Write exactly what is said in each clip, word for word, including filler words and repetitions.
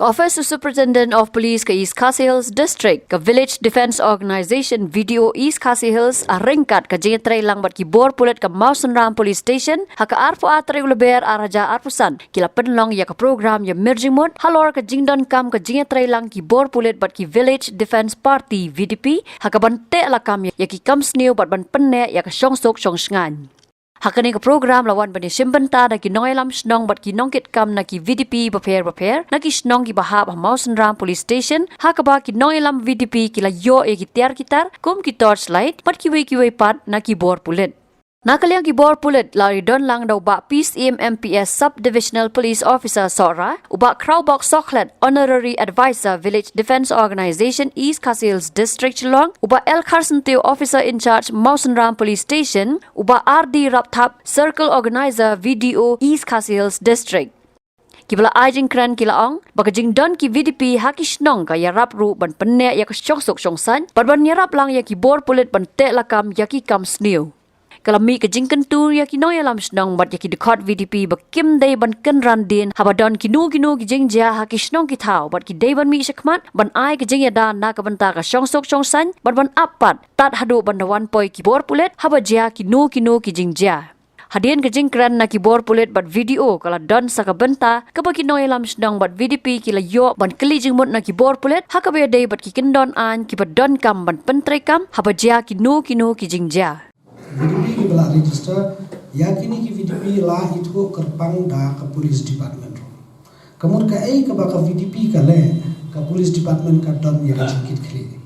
Ka Office Superintendent of Police ka East Khasi Hills District, ka Village Defence Organisation V D O East Khasi Hills, a ryngkat ka jingïatreilang bad ki bor pulit ka Mawsynram Police Station, ha ka arphew ar tarik u Lber ar hajar arphew san, ki la pynlong ïa ka program ïa mir jingmut halor ka jingdonkam ka jingïatreilang ki bor pulit bad ki Village Defence Party V D P, ha kaban teh lakam ïa ki kam sniew bad ban pynneh ïa ka shongsuk shongshngaiñ. Ha kane ka program la wan ban ïashim bynta da ki nongïalam shnong bad ki nongkitkam na ki V D P bapher bapher, na ki shnong kiba hap ha Mawsynram Police Station, ha kaba ki nongïalam V D P ki la ïoh ïa ki tiar ki tar kum ki torchlight bad kiwei kiwei pat na ki bor pulit. Na ka liang ki bor pulit la ri don lang da u Bah P C M M P S Sub Divisional Police Officer Sohra, u Bah Khrawbok Sohkhlet, Honorary Advisor Village Defence Organisation East Khasi Hills District Shillong, u Bah L Kharsyntiew, Officer in Charge Mawsynram Police Station, u Bah R D Rapthap, Circle Organiser V D O East Khasi Hills District. Kiba la ai jingkren ki la ong ba ka jingdon ki V D P ha ki shnong ka ïarap ruh ban pynneh ïa ka shongsuk shongsaiñ bad ban ïarap lang ïa ki bor pulit ban teh lakam ïa ki kam sniew. Ka la mih ka jingkyntu ïa ki nongïalam shnong bad ïa ki dkhot V D P ba kim dei ban kynran dien haba don kino kino ki jingjia ha ki shnong ki thaw, bad ki dei ban mih shakhmat ban ai ka jingïada na ka bynta ka shongsuk shongsaiñ bad ban ap pat tad haduh ban da wan poi ki bor pulit haba jia kino kino ki jingjia. Hadien ka jingkren na ki bor pulit bad V D O, ka la don sa ka bynta kaba ki nongïalam shnong bad V D P ki la ïoh ban kylli jingmut na ki bor pulit ha kaba ïadei bad ki kyndon aiñ kiba donkam ban pyntreikam haba jia kino kino ki jingjia. V D P kiba la register, ïa kine ki V D P la ithuh kyrpang da ka police department ruh. Ka mut kaei kaba ka V D P ka leh, ka police department ka don ïa ka jingkit khlieh.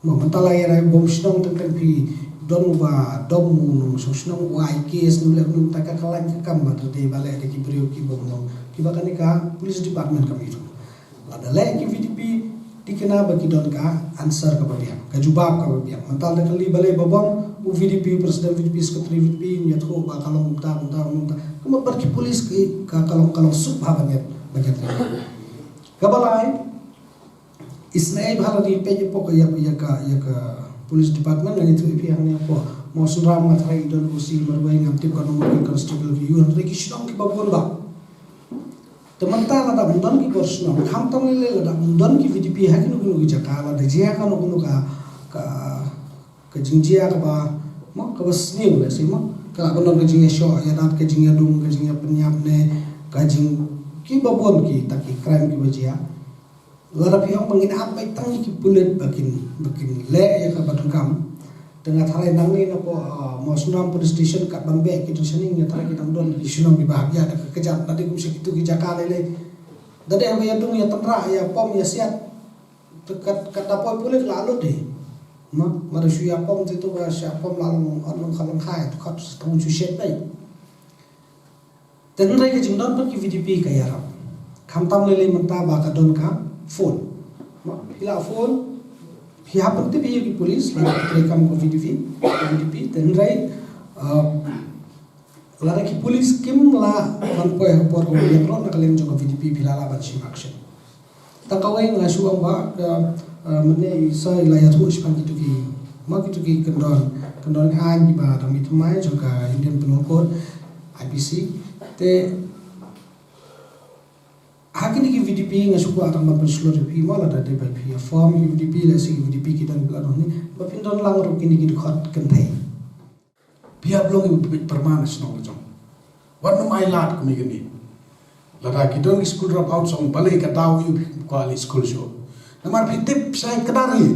Mo, mynta la ïa rai bom shnong teng teng phi don uba dom u nong shnong shnong, u ai case, u leh u nong, ta ka, ka lain ka kam ba te dei ba leh da ki briew ki bom nong. Kiba kane ka police department kam ithuh. Lada leh ki V D P, dei kane ba ki don ka answer kaba biang, ka jubab kaba biang. Mynta da kylli balei ba bom, u V D P, president V D P, secretary V D P, ïathuh ba ka long kumta, kumta, kumta. Ka mut bad ki police ki, ka, ka long, ka long suk bha ban ïa, ban ïa. Kaba lai, isynei bha lada peit ïa pok ïa, ïa ka, ïa ka police department, ngan ïathuh ïa phi hangne hapoh Mawsynram nga tharai i don O C marwei, ngam tip ka number ka constable ki ïoh, hynrei ki shnong kiba bun bha. Te mynta lada ym don ki bor shnong, khamtam lei lei lada ym don ki V D P ha kino kino ki jaka, lada jia kano kano ka, ka, ka jingjia kaba, mo, kaba sniew lehse, mo, ka lah ban don ka jingïashoh ïadat, ka jingïadum, ka jingïapynïap ne ka jing, kiba bun kita ki crime kiba jia. Lada phi ong ba ngin ap beit tang ïa ki pulit ba kin, ba kin leh ïa kaba donkam. Te nga tharai nangne napoh, ah, Mawsynram Police Station kat ban beh ki don shane, nga tharai ki dang don ki shnong kiba hap ïa da ka kjat, da dei kum sha kitu ki jaka lei lei. Da dei haba ïadung ïatynrah, ïapom ïasiat. Te kat, kat da poi pulit la lut de. Ma, ma da shu ïapom te tu ba shu ïapom la long, long kha long khai, tu kat tang shu shet beit. Te hynrei ka jingdon pat ki V D P ka ïarap. Khamtam lei lei mynta ba ka don ka phone. Ma, phi la phone, phi hap pyntip ïa ki police, la treikam ka V D P, ka V D P, te hynrei, uh, lada ki police kim lah ban poi ha ka por kaba biang ruh na ka liang jong ka V D P phi lah lah ban shim action. Tang kawei nga shu ong ba ka, eh, mynne i sa i la ïathuh shaphang kitu ki, ma kitu ki kyndon, kyndon aiñ kiba dang mih thymmai jong ka Indian Penal Code, I P C. Te ha kine ki V D P nga shu kwah tang ban pynshlur ïa phi, ma lada dei ba phi ïa form ki V D P, lehse ki V D P ki don ba la don ne, ba phin don lang ruh kine ki dkhot kynthei. Phi hap long ïa u pyrman shnong la jong. Wat nym ailad kum ïa kane. Lada ki don ki school dropout, song balei ka daw ïa u kwah leit school shuh. Namar phi tip sa kdar hi.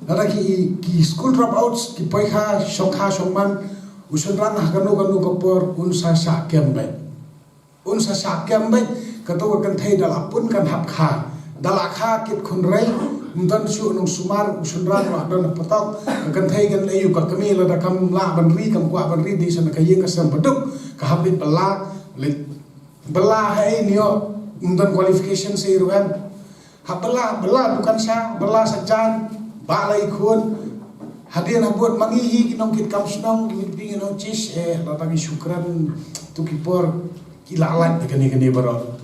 Lada ki, ki school dropouts ki poi kha shong kha shong man, u shynrang ha kano kano ka por un sa shah kem beit. Un sa shah kem beit, kato ka kynthei da la pun kan hap kha. Da la kha kit khun rei, ym don shuh nongsumar, u shynrang la don ha patok, ka kynthei kan leh ïa u, ka kmie lada kam lah ban ri, kam kwah ban ri, dei sa na ka ïing ka sem baduk, ka hap leit bylla, leit bylla ha ei ne ïoh, ym don qualification sa ïa ruh em. Hap bylla, bylla dukan sha, bylla sa jan, bah la i khun. Hadien habud ma ngi hi ki nongkitkam shnong, ki ngi phi ngi nong chish, eh, lada ngi shu kren tu ki por, ki la lait da kane kane baroh.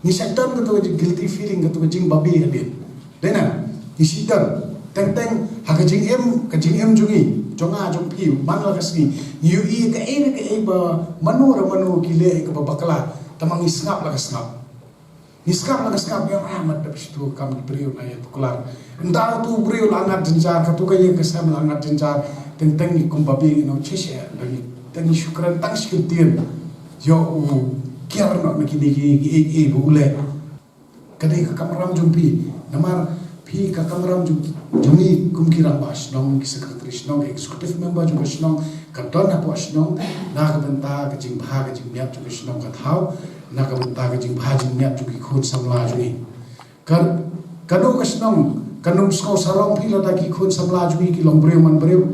Ngi sa don kato ka jing guilty feeling, kato ka jingbabe hadien. Dei na, ngi sa don. Teng teng, ha ka jingim, ka jingim jong ngi, jong nga jong phi, man la ka sngi. Ngi ïohi kaei kaei ba mano re mano ki leh kaba bakla, tangba ngi sngap la ka sngap. Ngi sngap la ka sngap ïa, ah, mat dap shi tu kam ki briew na ïa tu kular. Nda tu briew la ngat jynjar, ka tu ka ïa ka sem la ngat jynjar. Teng teng ngi kum babi ngi nong chishe, da ngi teng ngi shukran tang shi kyntien. Ïoh u kiar noh na kine ki, ki, ki, ki, bu le. Ka dei ka kamram jong phi. Namar phi ka kamram jong, jong ngi kum ki rangbah shnong, ki secretary shnong, ki executive member jong ka shnong, ka don hapoh shnong, na ka bynta ka jingbha ka jingmiat jong ka shnong ka thaw, na ka bynta ka jingbha jingmiat jong ki khun samla jong ngi. Ka, kano ka shnong, kan ym sngew sarong phi lada ki khun samla jong ngi ki long briew man briew.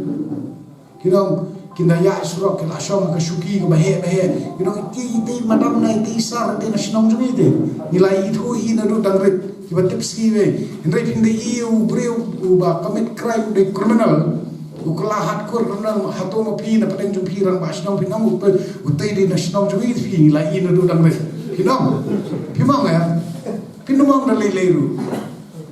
Ki nong, kin da ïaid surok, ki la shong ha ka shuki kaba heh ba heh. Ki nong, iti, iti madam na, iti sar, iti na shnong jong ngi iti. Ngi la ithuh hi naduh dang rit, kiba tipsih wei. Hynrei phin da i u briew uba commit crime, u dei criminal, u kylla hardcore criminal, hato ma phi na pdeng jong phi rangbah shnong phin ong u te, u te dei na shnong jong ngi, phi, ngi la i naduh dang rit. Phin ong, phi ong ïa, phin ym ong da lei lei ruh.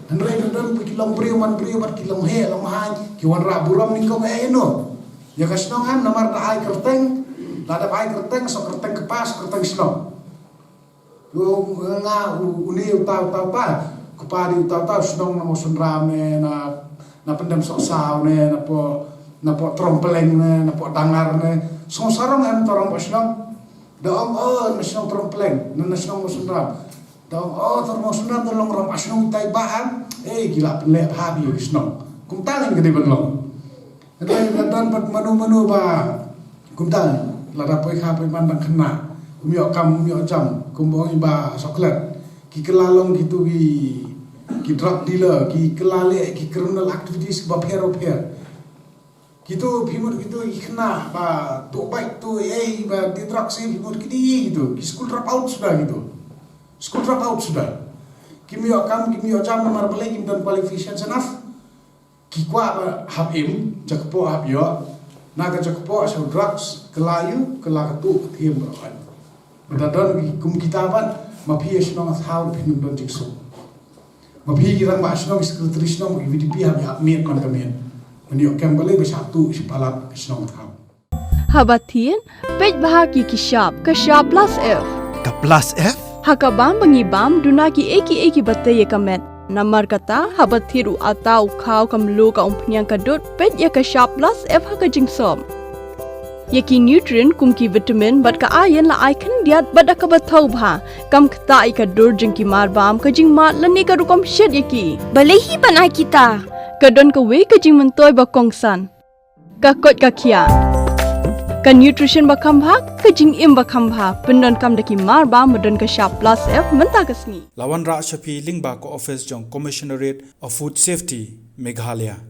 Hynrei da don ki long briew man briew bad ki long heh long haiñ, ki wanrah burom nyngkong, eh, ïa no. Ïa ka shnong em, namar da ai kyrteng, lada ai kyrteng, sa kyrteng kpa, sa kyrteng shnong. U nga, u, une uta, uta, uta. Kpa dei uta, uta, shnong na Mawsynram ne, na, na Pyndem Sohsaw ne, na poh, na poh Tyrong Pyleng ne, na poh Dangar ne. Sngewsarong em, Tyrong poh shnong. Da ong, oh, na shnong Tyrong Pyleng, na, na shnong Mawsynram. Da ong, oh, Tyrong Mawsynram, da long rangbah shnong tai ba em. Eh, ki la pynleh bha ïa ki shnong. Kumta ngan ka dei ban long. Hynrei nga don bad mano mano ba kumta, lada poi kha poi man dang khynnah, um ïoh kam um ïoh jam, kumba ong i Bah Chocolate. Ki kylla long kitu ki, ki drug dealer, ki kylla leh ki criminal activities kiba pher ba pher. Kitu phi mut kitu ki khynnah ba tuh bike tuh ei ba die drug seh, phi mut ki dei kitu, ki school drop out suda kitu. School drop out suda. Kim ïoh kam, kim ïoh jam namar balei kim don qualifications enough. Ki kwah ba hap im, jakpoh hap ïoh, na ka jakpoh sha u drugs, kylla ïa u, kylla ka tuh ka thiem ba hap. Ba da don ki kum kita pat, ma phi ïa shnong thaw phin ym don jingsuk. Ma phi ki rangbah shnong, secretary shnong, ki V D P hap ïa hap miet man ka miet. Ban ïoh kem balei ba shah tuh shi palat ka shnong thaw. Haba thied, peit bha ki ki shap, ka shap plus F. Ka plus F? Ha ka bam ba ngi bam, duna ki ei ki ei kiba tei ïa ka met. Namar kata, haba thied u atta u khaw ka mluh ka umphniang ka dud, peit ïa ka shap plus F ha ka jingsop. Ïa ki nutrient kum ki vitamin bad ka iron la ai khyndiat bad da kaba thaw bha. Kam ktah ïa ka dur jong ki marbam, ka jingmad lane ka rukom shet ïa ki. Balei hi ban ai kita? Ka don kawei ka jingmyntoi ba kongsan. Ka koit ka khiah. Ka nutrition ba kham bha, ka jingim ba kham bha. Pyndonkam da ki marbam ba don ka shap plus F mynta ka sngi. La wanrah sha phi lyngba ka office jong Commissionerate of Food Safety, Meghalaya.